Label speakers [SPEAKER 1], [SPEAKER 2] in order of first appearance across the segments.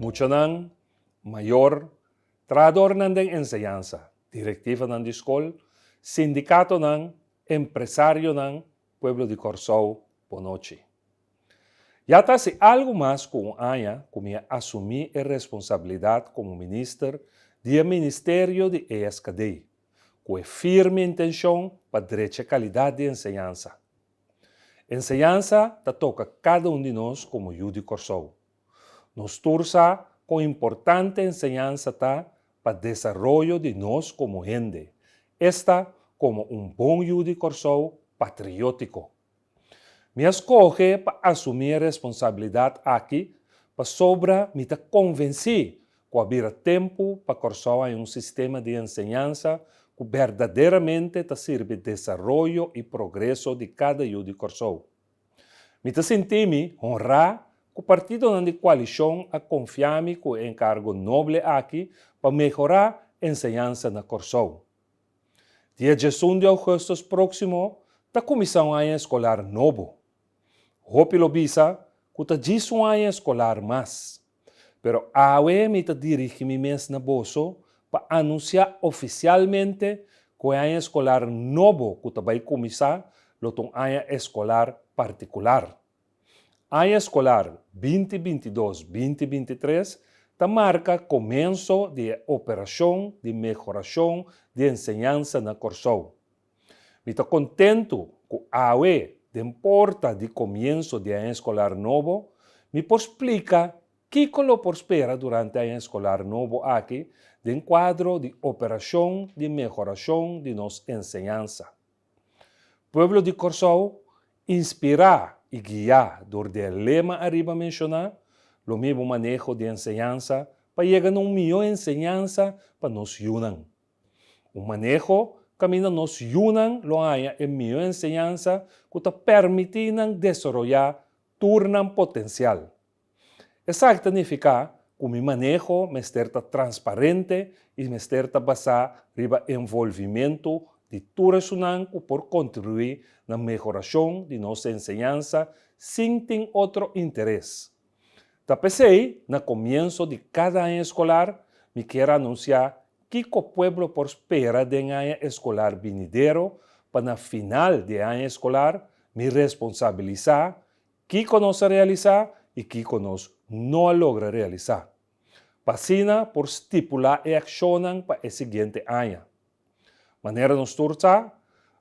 [SPEAKER 1] Muchanan, mayor, trahadornan den enseñansa, direktivanan di skol, sindikatonan, empresarionan, pueblo di Kòrsou, bonochi. Ya ta hasi algu mas ku un aña ku mi a asumí e responsabilidat komo minister di e Ministerio di ESKD, ku e firme intenshon pa drecha kalidat di enseñansa. Enseñansa ta toka kada un di nos komo yu di Kòrsou. Nos tur sa kon importante enseñansa ta pa desaroyo di nos komo hende, esta komo un bon yu di Kòrsou patriótiko. Mi a skohe pa asumí e responsabilidat aki pasobra mi ta konvensí ku a bira tempu pa Kòrsou haña un sistema di enseñansa ku berdaderamente ta sirbi desaroyo i progreso di kada yu di Kòrsou. Mi ta sinti mi honrá ku partidonan di koalishon a konfia mi ku e enkargo noble aki pa mehorá enseñansa na Kòrsou. Dia 11 di ougùstùs próksimo ta kuminsá un aña eskolar nobo. Hopi lo bisa ku ta djis un aña eskolar mas. Pero awe mi ta dirigí mi mes na boso pa anunsiá ofisialmente ku e aña eskolar nobo ku ta bai kuminsá lo ta un aña eskolar partikular. Aña eskolar 2022, 2023 ta marka komienso di e operashon di mehorashon di enseñansa na Kòrsou. Mi ta kontentu ku awe den porta di komienso di aña eskolar nobo mi por splika kiko lo por spera durante aña eskolar nobo aki den kuadro di operashon di mehorashon di nos enseñansa. Pueblo di Kòrsou, inspirá i guiá dor di e lema ariba menshoná, lo mi bo maneho di enseñansa pa yega na un mihó enseñansa pa nos yunan. Un maneho kaminda nos yunan lo haña e mihó enseñansa ku ta permití nan desaroyá tur nan potensial. Esaki ta nifiká ku mi maneho mester ta transparente i mester ta basá riba envolvimentu di tur esunnan ku por kontribuí na mehorashon di nos enseñansa sin tin otro interes. Ta p'esei na komienso di kada aña eskolar mi kier anunsiá kiko pueblo por spera den aña eskolar binidero pa na final di e aña eskolar mi responsabilisá Kiko nos a realisá i kiko nos no a logra realisá? Pa asina por stipulá e akshonnan pa e siguiente aña. Manera nos tur sa,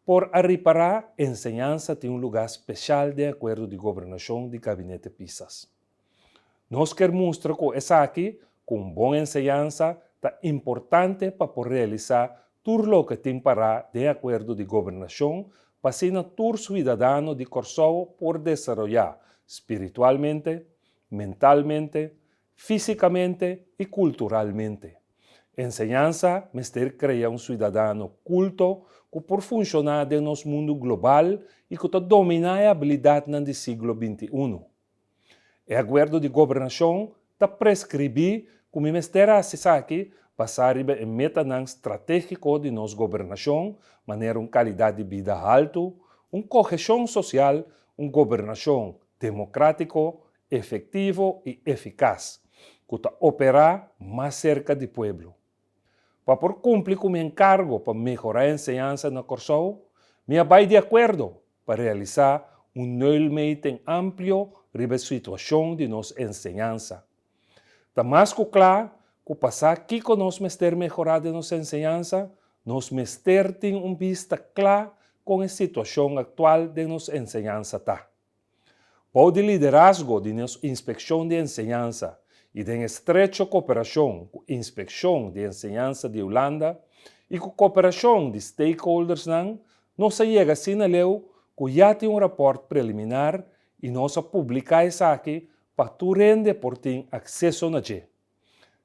[SPEAKER 1] por a ripará enseñansa tin un lugá speshal den akuerdo di gobernashon di Gabinete Pisas. Nos kier mustra ku esaki, ku un bon enseñansa ta importante pa por realisá tur loke tin pará den akuerdo di gobernashon pa asina tur suidadano di Kòrsou por desaroyá spiritualmente, mentalmente, físikamente i kulturalmente. Enseñansa mester krea un suidadano kulto ku por funshoná den nos mundu global i ku ta dominá e abilidatnan di siglo 21. E akuerdo di gobernashon ta preskribí ku mi mester hasi esaki basá riba e metanan stratégiko di nos gobernashon manera un kalidat di bida haltu, un koheshon sosial, un gobernashon demokrátiko, efektivo i efikas, ku ta operá mas serka di pueblo. Pa por kumpli ku mi enkargo pa mehorá enseñansa na Kòrsou, mi a bai di akuerdo pa realisá un nulmeting amplio riba e situashon di nos enseñansa. Ta mas ku kla ku pa sa kiko nos mester mehorá den nos enseñansa, nos mester tin un bista kla kon e situashon aktual den nos enseñansa ta. Bou di liderazgo di nos Inspekshon di Enseñansa i den estrecho koperashon ku Inspekshon di Enseñansa di Hulanda i ku koperashon di stakeholdersnan, nos a yega asina leu ku ya tin un rapòrt preliminar i nos a publiká esaki pa tur hende por tin akseso na dje.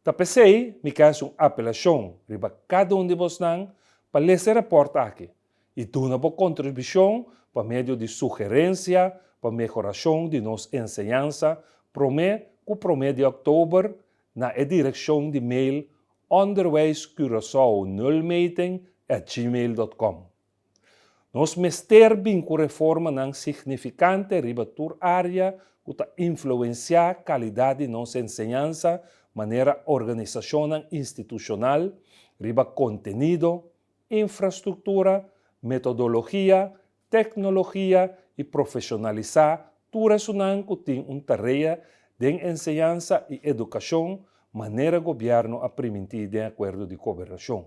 [SPEAKER 1] Ta p'esei mi ke hasi un apelashon riba kada un di bosnan pa lesa e rapòrt aki i duna bo kontribushon pa medio di sugerensia pa mehorashon di nos enseñansa promé ku promé di òktober na e direkshon di mail onderwijscuraçaonulmeting@gmail.com. Nos mester bin ku reformanan signifikante riba tur área ku ta influensiá kalidat di nos enseñansa. manera organisashonnan institushonal riba kontenido, infrastruktura, metodologia, teknologia i profeshonalisá tur esunnan ku tin un tarea den enseñansa i edukashon manera gobièrnu a primintí den akuerdo di gobernashon.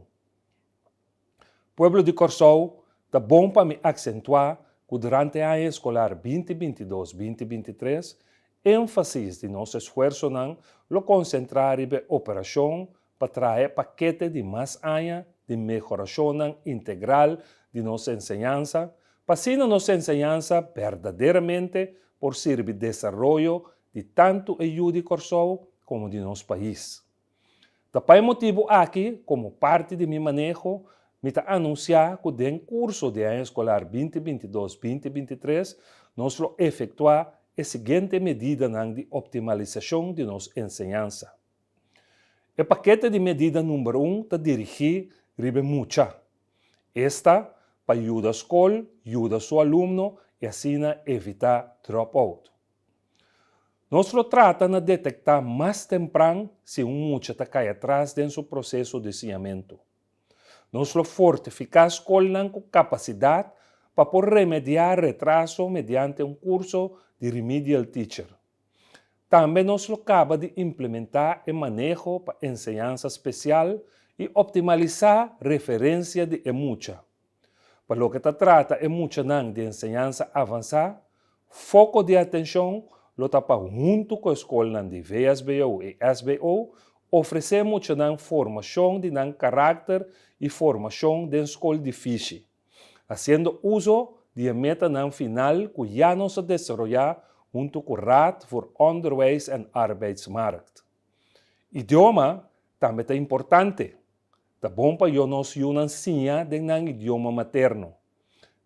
[SPEAKER 1] Pueblo di Kòrsou, ta bon pa mi aksentuá ku durante e aña eskolar binti 22, 2023, énfasis di nos esfuersonan lo konsentrá riba e operashon pa traha e pakete di mas aña di mehorashonnan integral di nos enseñansa, pa asina nos enseñansa berdaderamente por sirbi desaroyo di tantu e yu di Kòrsou komo di nos pais. Ta pa e motibu aki, komo parti di mi maneho, mi ta anunsiá ku den kurso di aña eskolar 2022, 2023 nos lo efektuá e siguiente medidanan di optimalisashon di nos enseñansa. E pakete di medida number un ta dirigí riba e mucha. Esta pa yuda skol yuda su alumno i asina evitá drop-out. Nos lo trata na detektá mas tempran si un mucha ta kai atras den su proseso di siñamentu. Nos lo fortifiká skolnan ku kapasidat pa por remediá retraso mediante un kurso di remedial teacher. Tambe nos lo kaba di implementá e maneho pa enseñansa spesial i optimalisá referensia di e mucha. Pa loke ta trata e muchanan di enseñansa avansá, foko di atenshon lo ta pa huntu ku e skolnan di VSBO i SBO ofresé e muchanan formashon di nan karakter i formashon den skol di fishi, hasiendo uso di e metanan final ku ya nos a desaroyá huntu ku Raad voor Onderwijs en Arbeidsmarkt. Idioma tambe ta importante. Ta bon pa yo nos yunan siña den nan idioma materno.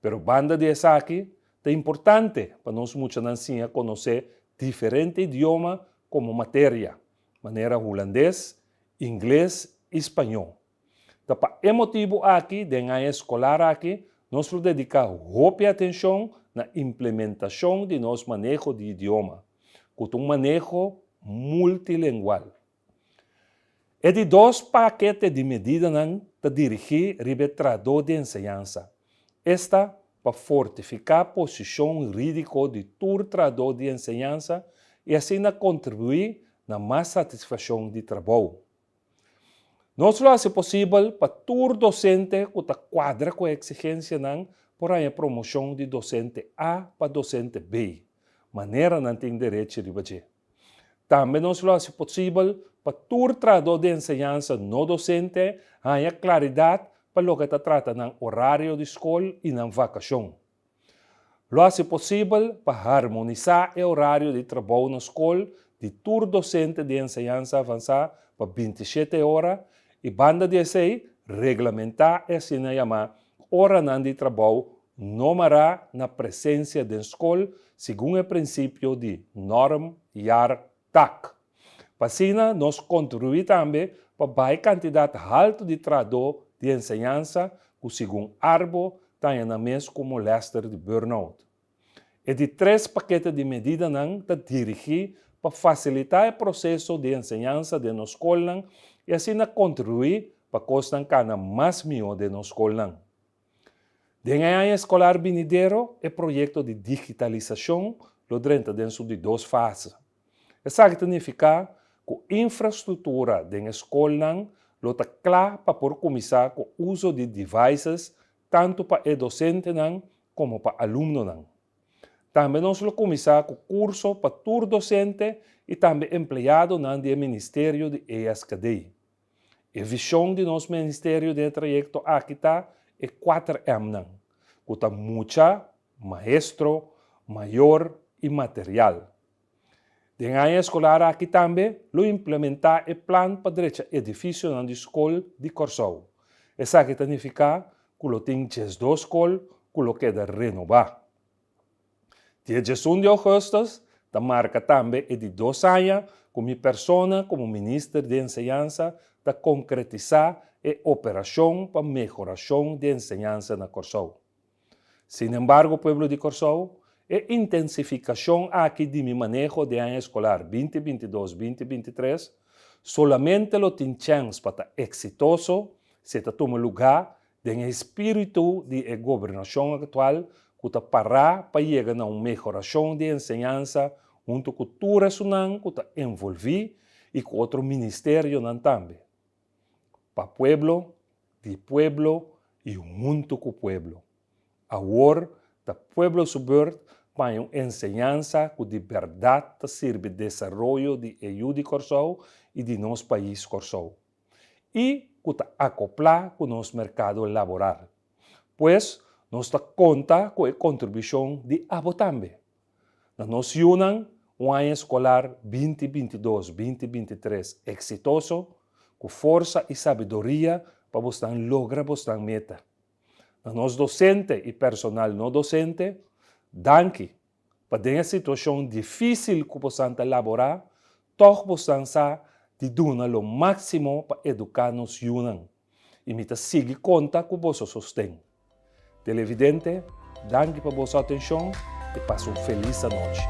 [SPEAKER 1] Pero banda di esaki, ta importante pa nos muchanan siña konosé diferente idioma komo materia, manera hulandes, ingles i spañó. Ta pa e motibu aki den aña eskolar aki nos lo dediká hopi atenshon na implementashon di nos maneho di idioma, ku ta un maneho multilengual. E di dos pakete di medidanan ta dirigí riba e trahadó di enseñansa, esta pa fortifiká posishon hurídiko di tur trahadó di enseñansa i asina kontribuí na mas satisfakshon di trabou. Nos lo hasi posibel pa tur dosente ku ta kuadra ku e eksigensianan por haña promoshon di dosente A pa dosente B, manera nan tin derechi riba dje. Tambe nos lo hasi posibel pa tur trahadó di enseñansa no dosente haña klaridat pa loke ta trata nan orario di skol i nan vakashon. Lo hasi posibel pa harmonisá e orario di trabou na skol di tur dosente di enseñansa avansá pa 27 ora i banda di esei reglamentá e asina yamá oranan di trabou no mará na presensia den skol segun e prinsipio di norm, jaar, taak. Pa asina nos kontribuí tambe pa baha e kantidat haltu di trahadó di enseñansa ku segun Arbo ta haña nan mes ku molèster di burnout. E di tres pakete di medidanan ta dirigí pa fasilitá e proseso di enseñansa den nos skolnan i asina kontribuí pa kosnan kana mas mihó den nos skolnan. Den e aña eskolar binidero e proyekto di digitalisashon lo drenta den su di dos fase. Esaki ta nifiká ku infrastruktura den e skolnan lo ta kla pa por kuminsá ku uso di devices tantu pa e dosentenan komo pa alumnonan. Tambe nos lo kuminsá ku kurso pa tur dosente i tambe empleadonan di e ministerio di ESKD. E vishon di nos ministerio den e trayekto aki ta e kuater M'nan, ku ta mucha, maestro, mayor i material. Den aña eskolar aki tambe lo implementá e plan pa drecha edifisionan di skol di Kòrsou. Esaki ta nifiká ku lo tin 12 skol ku lo keda renobá. Dia 11 di ougùstùs ta marka tambe e di dos aña ku mi persona komo Minister di Enseñansa ta konkretisá e operashon pa mehorashon di enseñansa na Kòrsou. Sinembargo pueblo di Kòrsou, e intensifikashon aki di mi maneho den aña eskolar 2022, 2023. Solamente lo tin chèns pa ta eksitoso si e ta tuma lugá den e espíritu di e gobernashon aktual ku ta pará pa yega na un mehorashon di enseñansa huntu ku tur esunnan ku ta envolví i ku otro ministerionan tambe. Pa pueblo, di pueblo i huntu ku pueblo. Awor ta pueblo su beurt pa haña un enseñansa ku di bèrdat ta sirbi desaroyo di e yu di Kòrsou i di nos pais Kòrsou i ku ta akoplá ku nos merkado laboral. Pues nos ta konta ku e kontribushon di abo tambe. Na nos yunan un aña eskolar binti 22, 2023 eksitoso, ku forsa i sabiduria pa bosnan logra bosnan meta. Na nos dosente i personal no dosente, danki pa den e situashon difísil ku bosan ta laborá, tòg bosan sa di duna lo máksimo pa eduká nos yunan i mi ta sigui konta ku boso sosten. Televidente, danki pa boso atenshon i pasa un felis anochi.